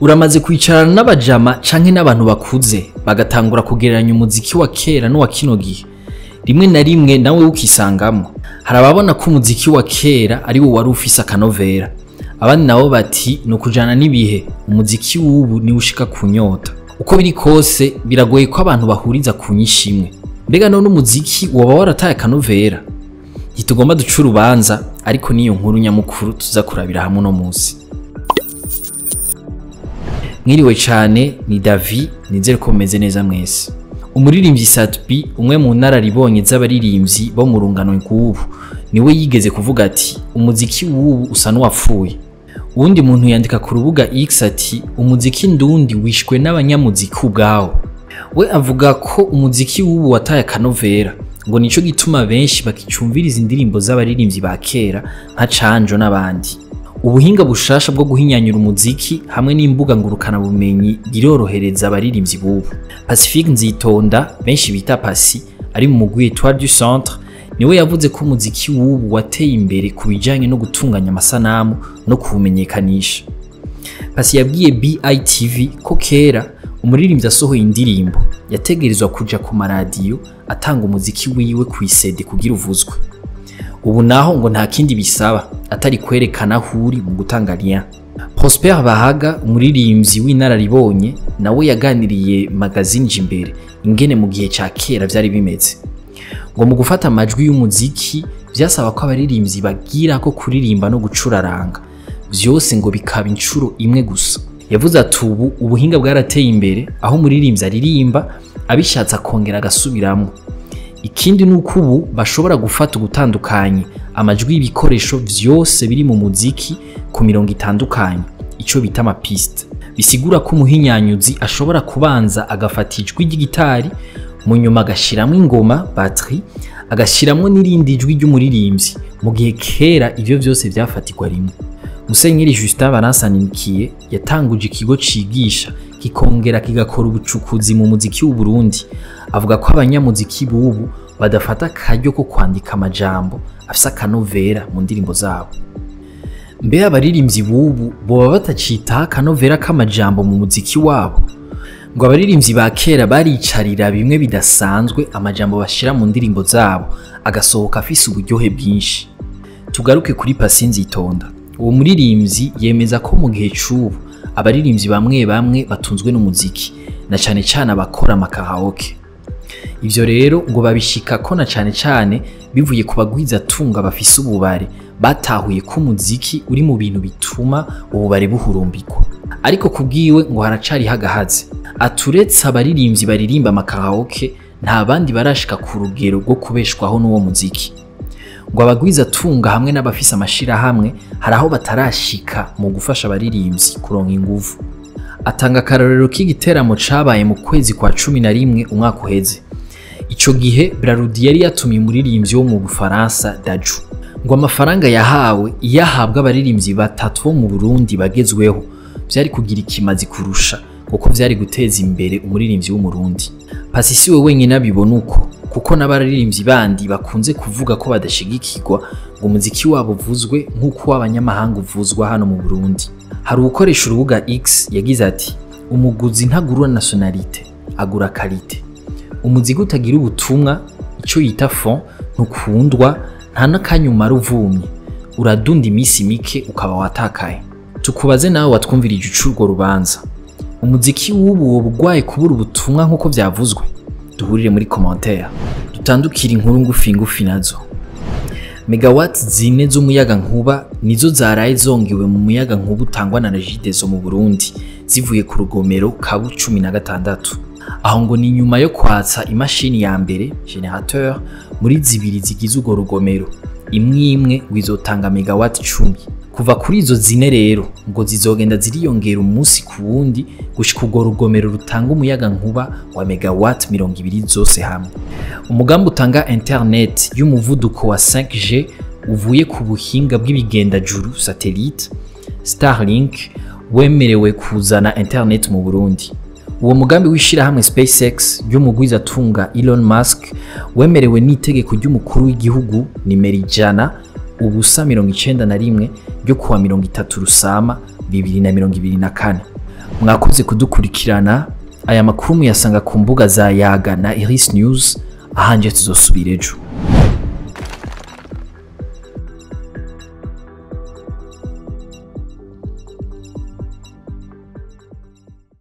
Uramaze kwicarana n'abajama canke n'abantu bakuze bagatangura kugereranya umuziki wa kera n'uwa kino gihe, rimwe na rimwe nawe ukisangamwo. Hari ababona ko umuziki wa kera ari wo wari ufise akanovera, abandi nabo bati ni ukujana n'ibihe, umuziki w'ubu niwo ushika ku nyota. Uko biri kose biragoye ko abantu bahuriza ku nyishu imwe. Mbega none umuziki woba warataye akanovera? Ntitugomba duce urubanza, ariko niyo nkuru nyamukuru tuza kurabira hamwe uno musi. Mwiriwe cane, ni Davi, nizere ko mumeze neza mwese. Umuririmbyi Sat-B, umwe mu nararibonye z'abaririmbyi bo mu rungano rw'ubu, niwe yigeze kuvuga ati umuziki w'ubu usa n'uwapfuye. Uwundi muntu yandika ku rubuga X ati umuziki ndundi wishwe n'abanyamuziki ubwawo. We avuga ko umuziki w'ubu wataye akanovera, ngo nico gituma benshi bakicumviriza indirimbo z'abaririmbyi ba kera nka Canjo n'abandi. Ubuhinga bushasha bwo guhinyanyura umuziki hamwe n'imbuga ngurukana bumenyi birorohereza abaririmbyi b'ubu. Pacifique Nzitonda, benshi bita Pasi, ari mu mugwi Etoile du Centre, niwe yavuze ko umuziki w'ubu wateye imbere ku bijanye no gutunganya amasanamu no kuwumenyekanisha. Pasi yabwiye BITV ko kera umuririmbyi asohoye indirimbo yategerezwa kuja ku maradiyo atanga umuziki wiwe kw'isede kugira uvuzwe. Ubu naho ngo nta kindi bisaba atari kwerekana aho uri mu gutanga lien. Prosper Bahaga, umuririmbyi w'inararibonye, nawe yaganiriye magazine Jimbere ingene mu gihe ca kera vyari bimeze. Ngo mu gufata amajwi y'umuziki vyasaba ko abaririmbyi bagira ko kuririmba no gucuraranga, vyose ngo bikaba incuro imwe gusa. Yavuze ati ubu ubuhinga bwarateye imbere aho umuririmbyi aririmba abishatse akongera agasubiramwo. Ikindi nuko ubu bashobora gufata ugutandukanye amajwi y'ibikoresho vyose biri mu muziki ku mirongo itandukanye, ico bita amapiste. Bisigura ko umuhinyanyuzi ashobora kubanza agafata ijwi ry'igitari, mu nyuma agashiramwo ingoma batterie, agashiramwo n'irindi jwi ry'umuririmbyi, mu gihe kera ivyo vyose vyafatirwa rimwe. Musenyeri Justin Baransaninikiye yatanguje ikigo cigisha kikongera kigakora ubucukuzi mu muziki w'u Burundi. Avuga ko abanyamuziki b'ubu badafata akaryo ko kwandika amajambo afise akanovera mu ndirimbo zabo. Mbe abaririmbyi b'ubu boba batacitaho akanovera k'amajambo mu muziki wabo? Ngo abaririmbyi ba kera baricarira bimwe bidasanzwe amajambo bashira mu ndirimbo zabo agasohoka afise uburyohe bwinshi. Tugaruke kuri Pasi Nzitonda. Uwo muririmbyi yemeza ko mu gihe c'ubu abaririmbyi bamwe bamwe batunzwe n'umuziki, na cane cane abakora amakaraoke. Ivyo rero ngo babishikako na cane cane bivuye ku bagwizatunga bafise ububare batahuye ko umuziki uri mu bintu bituma ububare buhurumbirwa. Ariko kubwiwe ngo haracariho agahaze. Aturetse abaririmbyi baririmba amakaraoke, nta bandi barashika ku rugero rwo kubeshwaho n'uwo muziki. Ngo abagwizatunga hamwe n'abafise amashirahamwe hari aho batarashika mu gufasha abaririmbyi kuronka inguvu. Atanga akarorero k'igiteramo cabaye mu kwezi kwa 11 umwaka uheze. Ico gihe Brarudi yari yatumiye umuririmbyi wo mu Bufaransa Dadju. Ngo amafaranga yahawe iyo ahabwa abaririmbyi batatu bo mu Burundi bagezweho vyari kugira ikimazi kurusha, kuko vyari guteza imbere umuririmbyi w'Umurundi. Pasi siwe wenyine abibona uko, kuko n'abaririmbyi bandi bakunze kuvuga ko badashigikirwa ngo umuziki wabo uvuzwe nk'uko w'abanyamahanga uvuzwa hano mu Burundi. Hari uwukoresha urubuga X yagize ati umuguzi ntagura nationalité, agura qualité. Umuziki utagira ubutumwa, ico yita fond, ntukundwa, nta n'akanya umara uvumye, uradunda imisi mike ukaba watakaye. Tukubaze nawe watwumvirije uca urwo rubanza, umuziki w'ubu woba ugwaye kubura ubutumwa nk'uko vyavuzwe? Duhurire muri commentaire. Dutandukire inkuru ngufi ngufi nazo. Megawatt 4 z'umuyaga nkuba nizo zaraye zongewe mu muyaga nkuba utangwa na Regideso mu Burundi zivuye ku rugomero Kabu 16. Aho ngo ni nyuma yo kwatsa imashini ya mbere generateur muri zibiri zigize urwo rugomero, imwe imwe ngo izotanga megawatt 10. Kuva kuri izo zine rero ngo zizogenda ziriyongera umunsi ku wundi gushika urwo rugomero rutanga umuyaga nkuba wa megawatt 20 zose hamwe. Umugambi utanga internet y'umuvuduko wa 5G uvuye ku buhinga bw'ibigendajuru satellite Starlink wemerewe kuzana internet mu Burundi. Uwo mugambi w'ishirahamwe SpaceX ry'umugwizatunga Elon Musk wemerewe n'itegeko ry'umukuru w'igihugu nimero 100 0 91 ryo kuwa 30 Rusama 2024. Mwakoze kudukurikirana. Aya makuru muyasanga ku mbuga za Yaga na Iris News. Ahanje tuzosubira ejo.